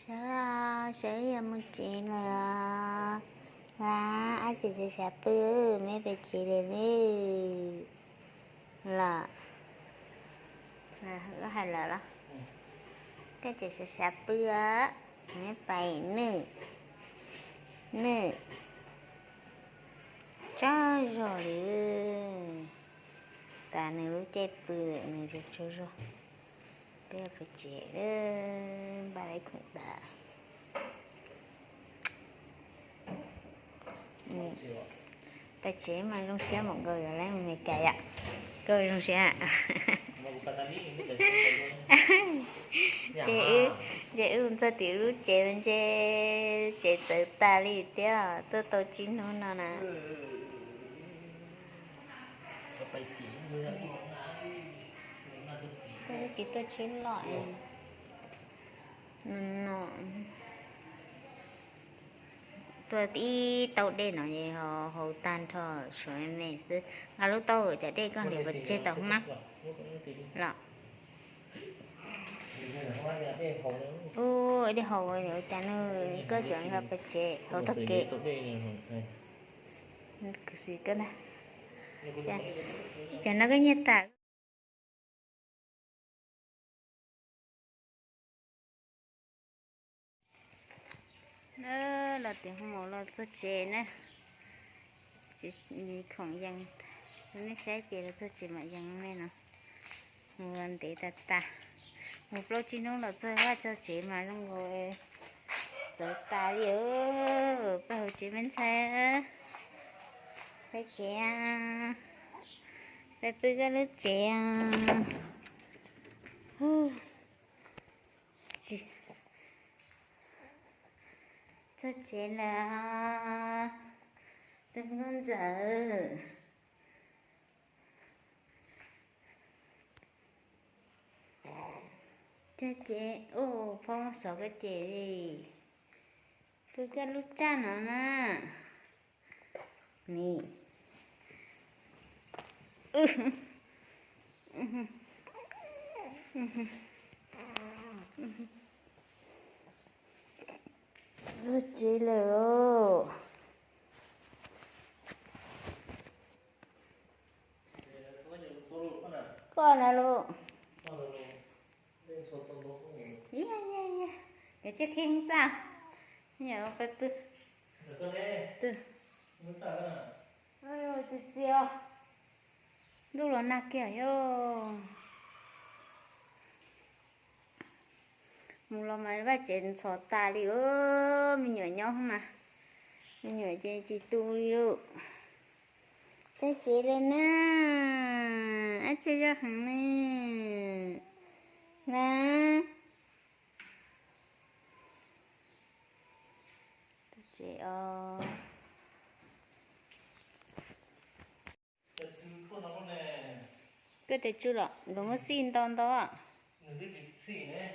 Sawv, sawv yuav mus tsev lawm. Las, ab tsi sawv sawv pw, meb pais tsev lawm ne. Los, wb hais lawm los? Koj tseem sawv sawv pw, meb pais nawb. Nawb, tsaug zog li. Tas nws lub caij pw lawm, nws tsaug zog. Peb pais tsev, npaj lawv khoom tas. Pais tsev mas zoo siab npaum nkaus yuav lawv mus Meskas yom. Koj zoo siab? Ces, ces wb mus txog tim lub tsev mas ntshe tsev txawv tas li thiab, tuaj tau tsib hnub no na. Tsis tuaj tsheb loj no. Tuaj ib tauv dej no es haus tag nrho, suav me me xwb. Nqa lub taub hau cov dej koj hliv pov tseg tau hoob nab los. Ua dej haus ua cas no, koj tseem nqa pov tseg hauv tog kev. Kuv xav koj ntag. Cas no koj nyiag tas. Los tias hu mus los txog tsev na. Khoom yees, nej saib ces los txog tsev mam yees nej no. Mus ntev tas tas, mus plaub tsib hnub los txog vaj txog tsev mas zoo nkaus txawv tas li. Peb hauv tsev me ntxhais, peb tsev, peb pw koj lub tsev. Txog tsev lawm, tus nkauj ntxawm. Txog tsev, ua phob muab xov koj ces li, pw koj lub txaj no na. Ni, txog tsev lawm. Koj na lus. Yog, yog, yog, yog tsis khib hoob txaj, yog peb pw. Twb, txiv txiv os, ntuj los nag kiag yog. Mus los mas vaj tsev ntxhov tas li, me nyuam nyob mas, me nyuam ces tsis tu li lawm. Txog tsev lawm na, ab tsi zoj heev ne. Na, txog tsev os. Koj tes tsuj los nkawd muab xij ntau ntau.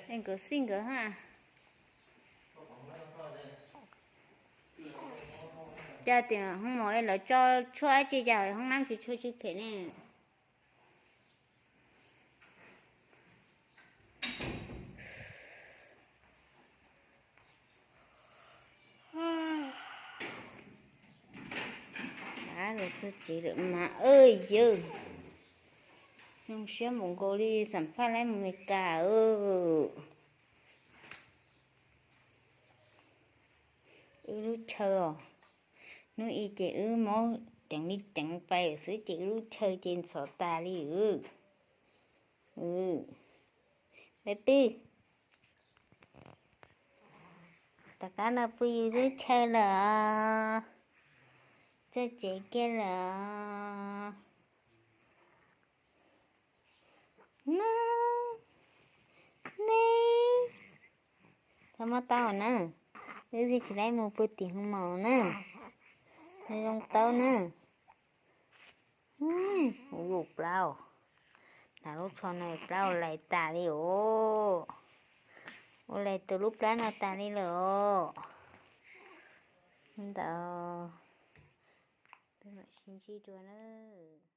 Nkawd xij nkawd ha. Cas tias hoob mos lawv tso tshuaj dab tsi cas hoob nab tsis tshuaj tsis phem ne. Los txog tsev lawm mas, yawg, zoo siab npaum nkaus li xam phaj lab mus Mes Kas. Wb lub chaw os, hnub i ces wb maub ceev li ceev pais xwb ces wb lub chaw ces ntxhov tas li. Peb pw, tom qab no pw yus lub chaw lawm os, txog tsev kiag lawm os. Na, ne, txhob mob taub na, wb thiaj tsis laib mus pw tim hoob mos na. Zoo taub na. Ua lub plaub, hnav lub tsho no plaub lais tas li os. Ua lais rau lub plab no tas li lawm os. Ntawd, peb mam sib ntsib dua nawb.